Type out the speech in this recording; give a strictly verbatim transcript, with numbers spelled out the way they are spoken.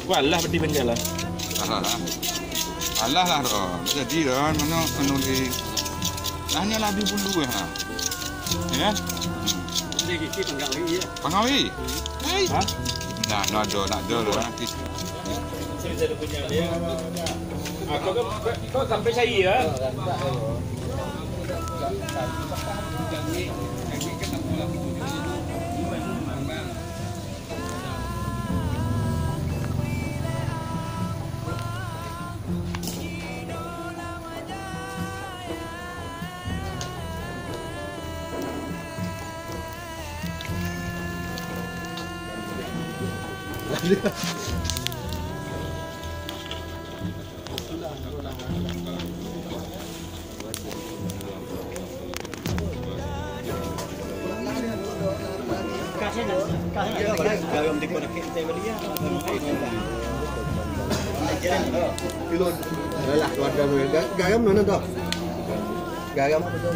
Wah, lah berarti benda lah. Alah lah. Alah lah, roh. Jadi, roh, mana menulis. Nah, hanya lah di bulu, ha. Ya kan? Pangawi. Hei. Nah, nak do, nak do, roh. Kau sampai saya, ya? Garam di kotak kita beli ya. Alah, keluarga garam mana tu? Garam apa tu?